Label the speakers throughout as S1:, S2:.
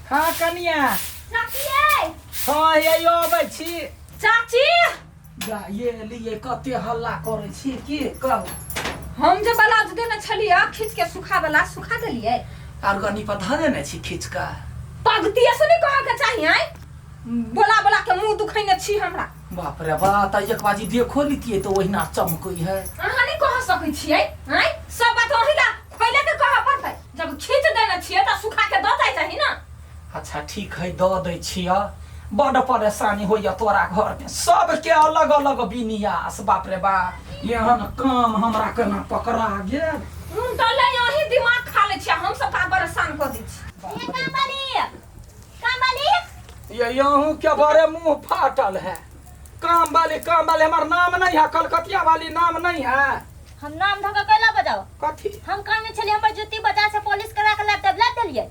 S1: हाँ कनिया।
S2: चाची यै।
S1: हाँ हे यो अबै छी।
S2: चाची।
S1: जा ये लिए कते हल्ला करै छी की कहू।
S2: हम जे ब्लाउज देने छलियै खींच के सुखा वाला सुखा देलियै।
S1: आर गनी पर धऽ देने छी खींच कऽ।
S2: पगतिये से नहीं कहे के चाहिए आँय? बोला बोला के मुंह दुखैने छी हमरा।
S1: बाप रे बा तऽ एक बाजी देखो लितियै तऽ ओहिना चमकै है।
S2: अहाँ नहीं कह सकै छियै आँय? सब बात अहीं ला खोले के कहऽ पड़तै। जब खींच देने छियै तऽ सुखा के दऽ जाइ चाही ना।
S1: अच्छा ठीक है दऽ दै छियै। बड्ड परेशानी होइए तोरा घरमे सबके अलग अलग विन्यास। बाप रे बा एहन काम हमरा केना पकड़ा गेल।
S2: हम तऽ ले अहीं दिमाग खा लै छियै हम सबटा परेशान कऽ दै छी।
S3: ये काम वाली, काम वाली।
S1: ये यहूँ के बड़े मुंह फाटल है। काम वाली काम वाली हमार नाम नहीं है, कलकतिया वाली नाम नहीं है।
S3: हम नाम धोखा कैला बजाओ?
S1: कथी?
S3: हम कहने छलियै हमर जूती बाजार से पॉलिश करा के लाब तब लाब देलियै।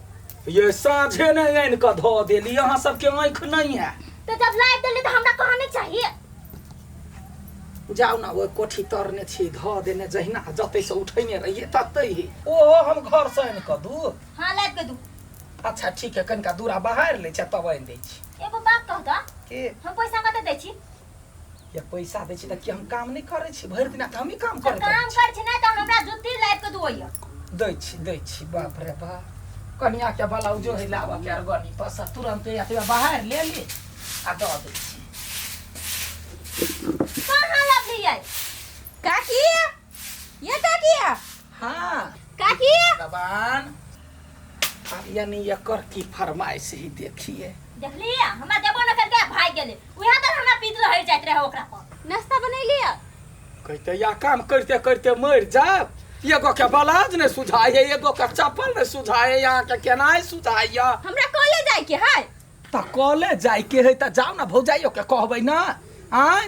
S1: ये साँझे नहीं आनि कऽ धऽ देली, अहाँ सबके आँखि नहीं है।
S3: तो जब लाब देली तो हमरा कहने चाहिए।
S1: जाउ ना ओहि कोठी तरने छी धऽ देने जहिना जतै से उठैने रहियै ततै ही। ओहो हम घर से आनि कऽ दू।
S3: हाँ लाब के दू।
S1: अच्छा ठीक है कनिका दूरा बाहर लै छै तब आनि दै छी।
S3: एगो बात कह तऽ।
S1: के?
S3: हम पैसा कते दै छी?
S1: ये पैसा दै छी तऽ की हम काम नहि करै छी? भरि दिना तऽ हमही काम
S3: तऽ
S1: करैत
S3: काम
S1: रहै छी।
S3: करै छी नहि तऽ हमरा जुत्ती लाबि कऽ दुओ।
S1: दै छी दै छी। बाप रे बाप कनिया के ब्लाउजो है लाबऽ के आर गनी पर से तुरंते या तऽ बाहर ले ली आ दऽ दै छी।
S3: कहाँ लबलियै?
S2: काकी ये काकी।
S1: हाँ।
S2: काकी।
S1: भगवान अब यानी एकर की फरमाइश ही देखिए।
S3: देखली हमरा देबो न करके भाग गेले उहे तर हमरा पीत रह जाइत रहे ओकरा पर।
S2: नाश्ता बनैली?
S1: कहते या काम करते करते मर जाब। एगो के ब्लाउज नहीं सुझाए है, एगो के चप्पल नहीं सुझाए है, यहाँ के केनाई सुझाए है।
S2: हमरा कॉलेज जाए के है।
S1: त कॉलेज जाए के है त जाओ ना भौजाइयो के कहबै ना। आय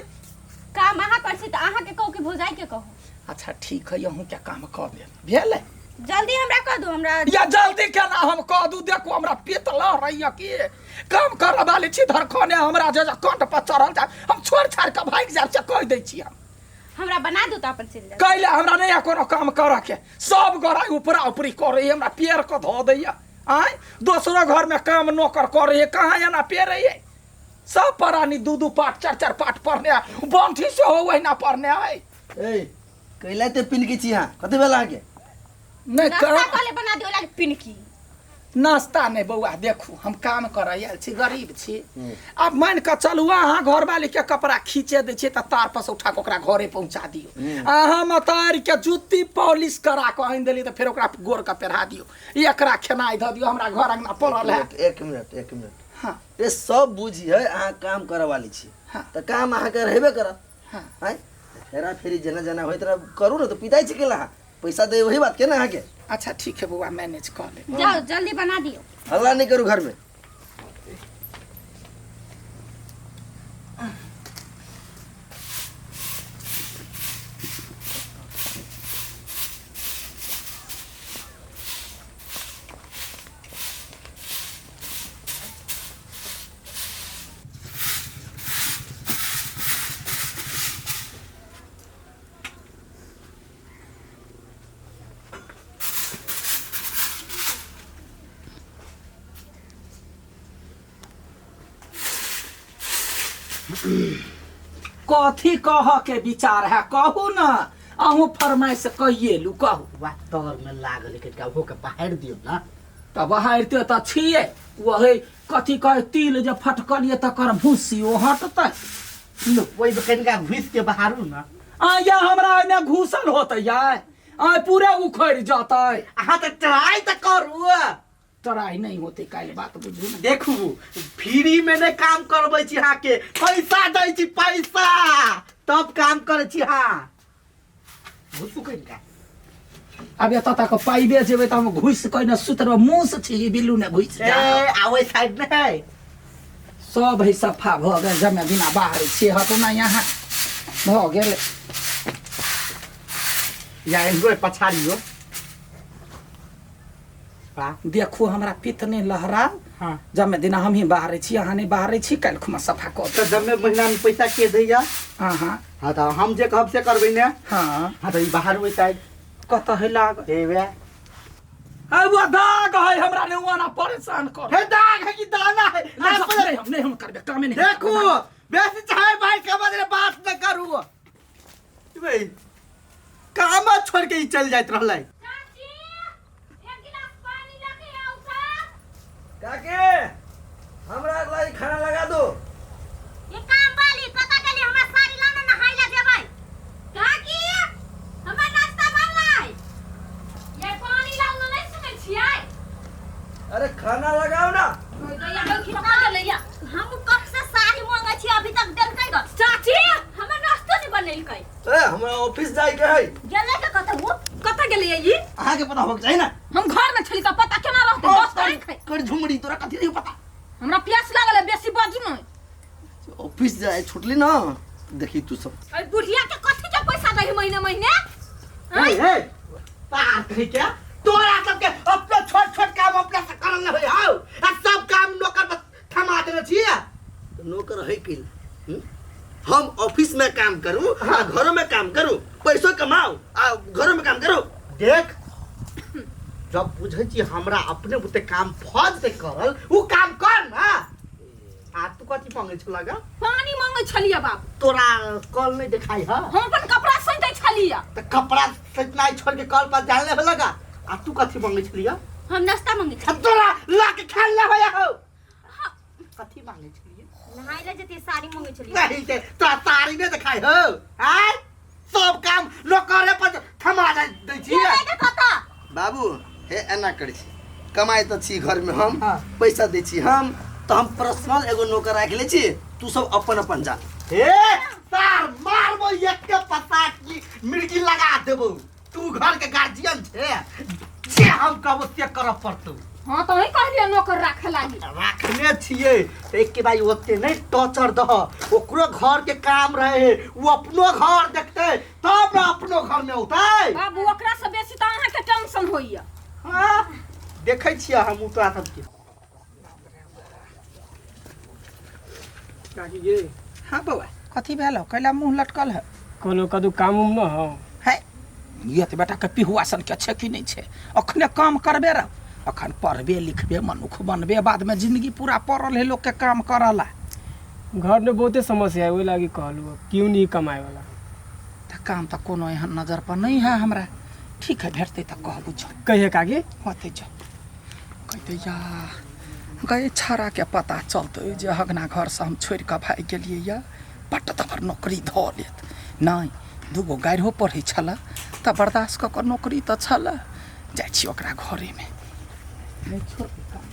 S2: काम अहाँ कर छी त अहाँ के कहू कि भौजाई के कहू?
S1: अच्छा ठीक है अहूँ के काम कऽ देब भेलै।
S2: जल्दी हमरा कह दू हमरा।
S1: या जल्दी केना हम कह दू? देखू हमरा पेट लहरैया की काम करऽ वाली छी धरखने हमरा जे कंठ पर चढ़ल जाय हम छोड़ छाड़ के भागि जायब से कहि दै छी हम।
S2: हमरा बना दू त अपन चलि जायब।
S1: कैले हमरा नहीं है कोनो काम करऽ के, सब गोरा उपरा उपरी करे हमरा पेड़ के धऽ दैया। आय दोसरो घर में काम नौकर करे कहाँ एना पेड़ है? सब परानी दू दू पाठ चार चार पाठ पढ़ने है, बंठी से हो वहिना पढ़ने है।
S4: ए कैला ते पिनकी छी हां कते बेला अहाँके?
S1: नहीं
S2: नाश्ता
S1: काम
S2: कले बना दियो लागे पिनकी।
S1: नाश्ता नहीं बौआ देखू हम काम करऽ आयल छी गरीब छी। अब मान कऽ चलू अहाँ घरवाली के कपड़ा खींचे दै छियै तऽ तार पर से उठा कऽ ओकरा घरे पहुँचा दियौ। अहाँ मतार के जुत्ती पॉलिश करा कऽ आनि देलियै तऽ फेर ओकरा गोर के पेढ़ा दियौ, एकरा खेनाइ धऽ दियौ। हमरा घर अंगना पड़ल है।
S4: एक मिनट एक मिनट।
S1: हाँ।
S4: ये सब बुझिए अहाँ काम करऽ वाली छी।
S1: हाँ।
S4: तऽ काम अहाँके रहबे करत।
S1: हाँ।
S4: आँय हेरा फेरी जेना जेना होइत रह करू ने तऽ पिताई छी केला अहाँ पैसा दे वही बात के ना अहाँके।
S1: अच्छा ठीक है बौआ मैनेज कऽ लेब।
S2: जाओ जल्दी बना दियौ।
S4: हल्ला नहीं करू घर में।
S1: कथी कह के विचार है कहू ना, अहूँ फरमाइश कहिए लू कहू।
S5: वाह तर में लागल है कनिका ओहो के बहारि दियौ ना।
S1: तऽ बहारिते तऽ छियै, वही कथी कहे तिल जे फटकलियै तकर भूसी ओ हटतै।
S5: लो ओहि में कनिका घुसि के बहारू ना।
S1: आ या हमरा एने घुसल होतै यार, आ पूरा उखड़ि जतै।
S5: अहाँ तऽ ट्राई तऽ करू।
S1: ट्राई नहीं होते काल्हि बात बुझू ना।
S5: देखू फ्री में नहीं काम करबै छी अहाँके, पैसा दै छी पैसा तब काम करै छी अहाँ। घुसू कनिका।
S1: अब एतऽ तक पाइबे जेबै तऽ हम घुसि कऽ ने सुति रहब, मुँह से छी बिल्लू ने घुसि
S5: ए,
S1: जा।
S5: आ ओहि साइड नहि है।
S1: सब है सफा भऽ गेल, जमे बिना बाहर छियै हटू ना यहाँ भऽ गेल।
S5: या एगो पछाड़ियो।
S1: देखू हमरा पित्त नहीं लहरा।
S5: हाँ।
S1: जमे दिना हमही बाहरे छी अहाँ नहीं बाहरे छी, काल्हि खुमा सफा कऽ
S5: तऽ जमे महीना में पैसा के दैया?
S1: अहाँ।
S5: हाँ तऽ हम जे कहब से करबै ने।
S1: हाँ।
S5: हाँ तऽ ई बाहर ओहि साइड।
S1: कतऽ है लाग?
S5: हे वएह।
S1: है वो दाग है हमरा ने ओना परेशान कर।
S5: हे दाग
S2: में नहीं।
S5: देखू बेसी चाहे भाई के बदले बात न करू। भाई काम छोड़ के ही चल जाइत रहलै।
S3: चाची, एक गिलास पानी लेके आउ ता।
S4: काके हमरा लागी खाना लगा दो।
S3: ये काम वाली कता गेली? हमरा साड़ी लाने नहाय ला जेबै। काकी, हमरा नाश्ता बनलै।
S2: ये पानी लाउ ने, नहीं सुनै छियै?
S4: अरे खाना लगाओ ना।
S2: गैया गलखिन कऽ देलैया।
S3: हम कब से साड़ी मांगे छी, अभी तक देलकै ग?
S2: चाची,
S3: हमर नाश्तो नहीं बनेलकै।
S4: ए हमरा ऑफिस जाए के है।
S3: गेलै के कतौ?
S2: कतऽ गेलैया ई?
S4: अहाँ के पता होके चाही ना।
S2: हम घर में छली तऽ पता केना रहतै? 10 तारीख है।
S4: कर झुमड़ी तोरा कथी नहीं पता।
S2: हमरा प्यास लागल है, बेसी बाजू नहीं।
S4: ऑफिस जाए छुटली ना, देखी तू सब।
S2: अरे बुढ़िया के कथी के पैसा दही महीने महीने?
S5: हे हे तार कही क्या तोरा सबके अपना छोट छोट काम अपना से करल न होय हौ आ सब काम नौकर पर थमा देने छियै।
S4: तो नौकर है कि हम ऑफिस में काम करूं आ घरों में काम करूं, पैसो कमाओ आ घरों में काम करूं।
S5: देख जब बुझै छी हमरा अपने बुते काम फौज से करल उ काम कर ना। आ तू कथी मांगै छला गा?
S2: पानी मांगे छलियै बाप।
S5: तोरा कल नहीं देखाई ह?
S2: हम अपन कपड़ा सैंतै छलियै।
S5: त कपड़ा सैतनाइ छोड़ के कल पर जान ले लगा। आ तू कथी मांगै छलियै?
S3: हम नाश्ता मांगे
S5: आ तोरा ला के खाल ले होया हो। कथी मांगै छलियै?
S3: नहाय ले जती साड़ी मांगे छलियै।
S5: नहीं के तोरा साड़ी नहीं देखाई हो। आय सब काम नौकरे पर थमा दै छियै।
S3: गेलै के कतौ?
S4: बाबू हे एना करै छी, कमाइ तऽ छी घर में हम,
S5: हाँ।
S4: पैसा दै छी हम, तऽ हम पर्सनल एगो नौकर राखि लै छी, तू सब अपन अपन जा।
S5: हे सार मारबो एके पसाक की मिर्गी लगा देबो। तू घर के गार्जियन छे, जे हम कहबो से करऽ पड़तौ।
S2: हाँ तो वही कहलियै नौकर राखे लागी।
S5: राखने छियै एक के भाई ओते नहीं टॉर्चर दह, ओकरो घर के काम रहे, वो अपनो घर देखते तब ना अपनो घर में औतै।
S2: बाबू ओकरा से बेसी तऽ अहाँके टेंशन होइया।
S5: हाँ देखै छियै हम तोरा सबके।
S6: काकी गे।
S1: हाँ बौआ, कथी भेल हौ? कैला मुँह लटकल है?
S6: कोनो कदू काम उम न हो?
S1: है ये तऽ बेटा के पिहुआ सन के छै कि नहि छै? अखने काम करबे रह, अखन पढ़बे लिखबे मनुख बनबे, बाद में जिंदगी पूरा पड़ल है लोग के काम करला।
S6: घर में बहुते समस्या है, ओहि लागी कहलू क्यों नहीं कमाए वाला।
S1: तऽ काम तऽ कोनो एहन नजर पर नहीं है हमरा। ठीक है, भेटतै तऽ कहबू चल।
S6: कहिए काकी?
S1: होतै चल। कहते या गए छाड़ा के पता चलतै जे हगना घर से हम छोड़ि कऽ भागि गेलियै या पट धपर नौकरी धऽ लेत। नहि दूगो गारियो पढ़ै छलए तऽ बर्दाश्त कऽ कऽ नौकरी तऽ छलए। जाइ छी ओकरा घरेमे, नहि छोड़बै काम,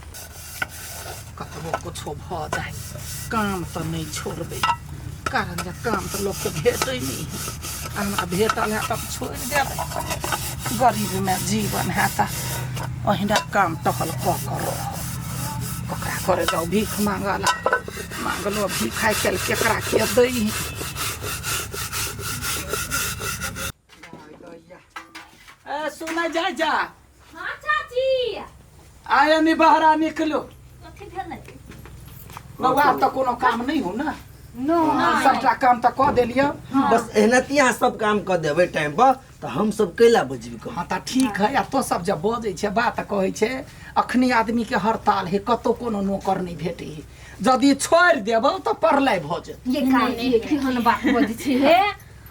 S1: कतबो कुछो भऽ जाय काम तऽ नहि छोड़बै, कारण जे काम तऽ लोकके भेटै नहि है। आ हमरा भेटल है तऽ हम छोड़ि देबै। गरीबमे जीवन है तऽ ओहिना काम टहल कऽ कऽ रहब। ककरा घरे जाउ भीख मांगऽ ला, मांगलो भीख आइ काल्हि केकरा के दै है। ए सुनै जा जा।
S2: हाँ चाची।
S1: आय नि बहरा निकलो।
S3: कथी भेलै?
S1: बौआ तऽ कोनो काम नहि हो ना?
S2: नो।
S1: सबटा काम तऽ कऽ देलियै।
S4: बस एहनाती अहाँ सब काम कऽ देबै टाइम पर तऽ हम सब कैला बजबी कह।
S1: हाँ तऽ ठीक है। आ तो सब जब बजै छै बात कहै छै, अखनी आदमी के हड़ताल है, कतौ कोनो नौकर नहि भेटै है। यदि छोड़ि देबौ तऽ प्रलय भऽ जेतै।
S2: ये काकी केहन बात बजै छी हे?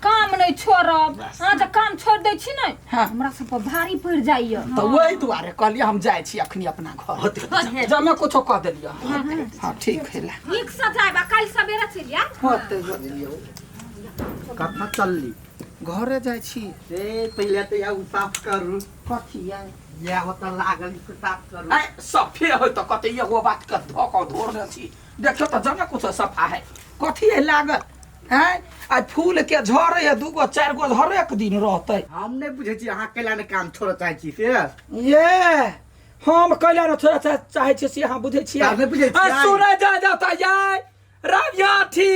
S2: काम नहीं छोड़ब। हाँ तऽ काम छोड़ दै छी ने,
S1: हाँ।
S2: हमरा सब पर भारी पड़ि जाइया।
S1: तऽ ओहि दुआरे कहलियै हम जाइ छी अखनी अपना घर, जमे कुछो कऽ देलियै। हाँ ठीक है ला।
S2: नीक से जायब आ काल्हि सवेरे चलि आयब।
S1: होतै।
S5: कथा चलली?
S1: घरे जाइ छी।
S5: ए पहिले तऽ या साफ करू।
S1: कथी आइ?
S5: या होता लागल से साफ करू।
S1: आइ सफे होइ तऽ कते एगो बात के धऽ कऽ धोरने छी, देखियौ तऽ जमे कुछो सफा है। कथी है लागल? हैं आइ फूल के झड़े है, दूगो चारि गो हरेक दिन रहतै।
S5: हम नहीं बुझै छी अहाँ कैला ने काम छोड़ऽ चाहै छी से।
S1: ये हम कैला ने छोड़ऽ चाहै छी से अहाँ बुझै छियै?
S5: नहि बुझै छियै।
S1: आ, सुनै जा जा तऽ याय रावियाठी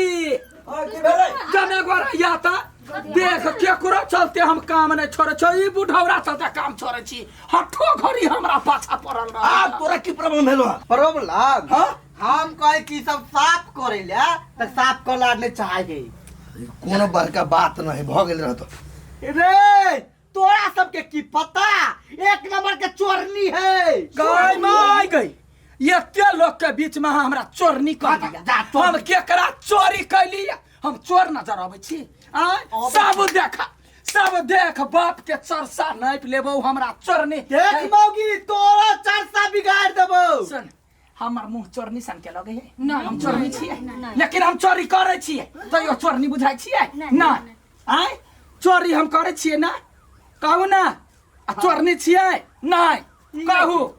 S4: की भेलै?
S1: जने गोरा या तऽ देख केकरो चलते हम काम नहि छोड़ै छी, ई बुढ़ौरा चलते काम छोड़ै छी। हठो घड़ी हमरा पाछा पड़ल रहै।
S4: आब तोरा की प्रॉब्लम भेलो?
S5: प्रॉब्लम?
S4: हाँ?
S5: हम कहे कि सब साफ करे ले तऽ साफ करला नहीं चाहे।
S4: कोनो बड़का बात नहीं भऽ गेल रहतो।
S5: रे तोरा सबके की पता, एक नंबर के चोरनी है।
S1: गई माय गई, एते लोग के बीच में अहाँ हमरा चोरनी कर दिया।
S5: जा, चोर।
S1: हम केकरा चोरी कैली? हम चोर नजर अबै छी? आँय, सब देखा, सब देख, बाप के चरसा नापि लेबौ हमरा चोरनी।
S5: देख मौगी, तोरा चरसा बिगाड़ देबौ।
S1: सुन, हमर मुंह चोरनी सन के लगे है?
S2: नहीं।
S1: हम चोरनी छियै, लेकिन हम चोरी करै छियै तैयो चोरनी बुझाइ छियै? नहि। आँय, चोरी हम करै छियै ना? कहू ना, आ चोरनी छियै नहि? कहू।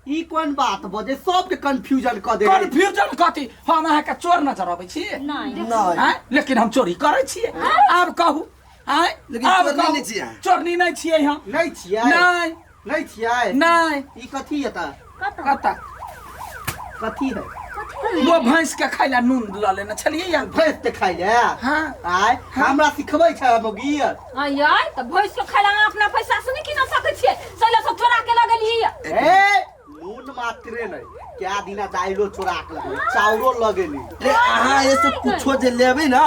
S5: ई कोन बात बजे सबके कंफ्यूजन क दे।
S1: कंफ्यूजन कथी? हम अहाँके चोर नजर अबै छी?
S3: नहीं।
S4: नहि।
S1: आँय, लेकिन हम चोरी करै छियै। आब कहू, आँय,
S4: लेकिन
S1: आब
S4: चोरनी
S1: कहू।
S4: नहि छियै अहाँ।
S1: चोरनी नहि छियै हम।
S5: नहीं छियै?
S1: नहि।
S5: नहीं छियै?
S1: नहि।
S5: ई कथी है त?
S1: कतऽ?
S5: कथी है?
S1: वो भैंस के खाइ ला नून लऽ लेने छलियै या।
S5: भैंस के खाइ ले?
S1: हाँ।
S5: आय, हमरा सिखबै छै मौगी?
S2: आय, तऽ भैंस के खाइ ला अहाँ अपना पैसा से नहि किन सकै छियै, सैला सब चोरा के लगलियै।
S5: ए, नून मात्रे नहीं, क्या दिना दाइलो चोरा के लगेली, चाउरो लगेली।
S4: रे अहाँ ये सब कुछो जे लेबै ना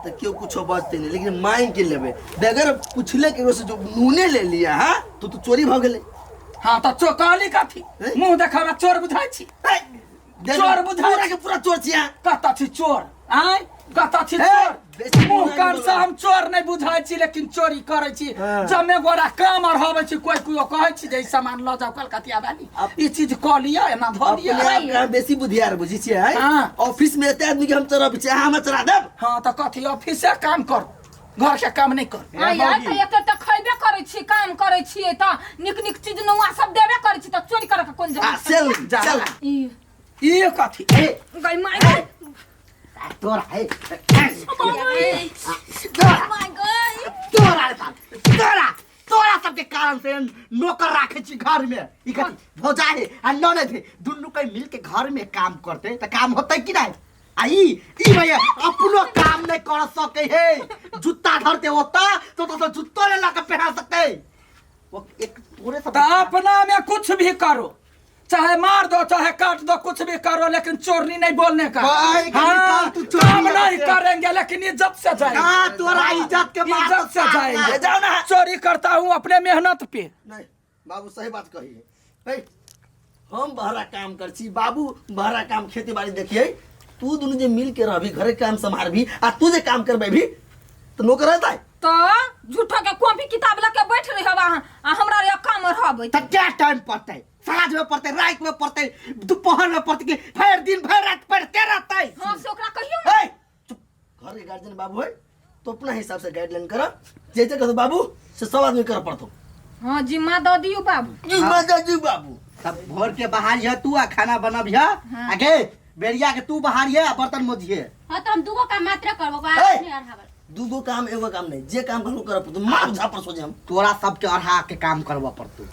S4: तऽ केओ कुछो बजतै नहि, लेकिन मांगि के लेबै, बगैर पुछले केकरो से जो नूने ले लिया। हाँ, तो तो चोरी भऽ गेलै।
S1: हाँ, तऽ चो कहली कथी? मुँह देखा चोर बुझाइ छी? चोर बुझाइ
S4: पूरा के पूरा चोर छी अहाँ।
S1: कतऽ छी चोर? आँय, कतऽ छी
S4: हे,
S1: चोर?
S4: बेसी
S1: मुँह
S4: मुँह
S1: कान
S4: नहि
S1: से हम चोर नहि बुझाइ छी, लेकिन चोरी करै छी।
S4: हाँ।
S1: जमे गोरा काम आर होबै छी, कोइ कोइ कहै छी जे ई सामान लऽ जाउ कलकतिया वाली, ई चीज कऽ लिअ, एना धऽ लिअ।
S4: अपने आप के अहाँ बेसी बुधियार बुझै छियै, आँय?
S1: हाँ।
S4: ऑफिस में एते आदमी के हम चढ़ाबै छियै, अहाँ हमरा चढ़ा देब?
S1: हाँ, तऽ कथी ऑफिसे काम करू, घर के काम नहि करू?
S2: आय, आय, तऽ एते तऽ खैबे करै छी, काम करै छियै तऽ नीक नीक चीज नौआ सब देबे करै छी, तऽ चोरी करऽ के कोन
S4: आ
S2: जरूरत?
S4: चल
S1: जा।
S4: चल।
S2: ई
S1: ई कथी?
S5: ए,
S2: गई माय गई।
S5: तोरा है,
S3: my गई।
S5: तोरा रे साल, तोरा तोरा सबके कारण से नौकर राखे छी घर में। ई कथी भौजाई आ ननद है, दुनू के मिल के घर में काम करते त काम होते कि नहीं? आ ई ई भैया अपनो काम नहीं कर सके है, जूता धरते होता तो जूतो ले ला के पहना सकते वो एक तोरे सब।
S1: तऽ अपना में कुछ भी करो, चाहे मार दो चाहे काट दो, कुछ भी करो, लेकिन चोरनी नहीं बोलने का।
S5: भाई, कभी
S1: हाँ,
S5: काल तू चोरनी
S1: काम नहीं
S5: है।
S1: करेंगे लेकिन इज्जत से जाएंगे।
S5: हाँ, तोरा इज्जत के मार
S1: इज्जत से
S5: तो साफ
S1: जाएंगे।
S4: है। जाओ ना।
S1: चोरी करता हूँ अपने मेहनत पे।
S4: नहीं बाबू, सही बात कही है। हम बहरा काम कर छी, बाबू बहरा काम खेती बाड़ी देखिए, तू दुनू जे मिल के रहबी, घरे काम सम्हारबी, आ तू जे काम करबे भी तो नौकर रहता है।
S2: तऽ झूठो के कॉपी किताब लऽ के बैठ रही हवा आ हमरा रे काम रहबै।
S5: त क्या टाइम पड़तै? साँझ में पड़तै, रात में पड़तै, दोपहर में पड़तै कि भरि दिन भरि रात पढ़ते रहतै?
S2: हाँ, से ओकरा कहियौ ने।
S4: ए, चुप। घर के गार्जियन बाबू है तो अपना हिसाब से गाइडलाइन कर, जे जे कहतो बाबू से सब आदमी कर पड़तो।
S2: हाँ, जिम्मा दऽ दियौ बाबू।
S4: जिम्मा दऽ दियौ बाबू।
S5: तब भोर के बहारिह तू आ खाना बनबिह, आ गे बेरिया के तू बहारिह आ बर्तन मोजिहे।
S3: हाँ, तो हम दूगो काम मात्र करबो,
S4: ए!
S3: नहीं अढ़ावल।
S4: दूगो काम एगो काम नहीं, जे काम कहलो कर पड़तो, मार झापर सोचे हम।
S5: तोरा सबके अढ़ा के काम करबऽ पड़तौ।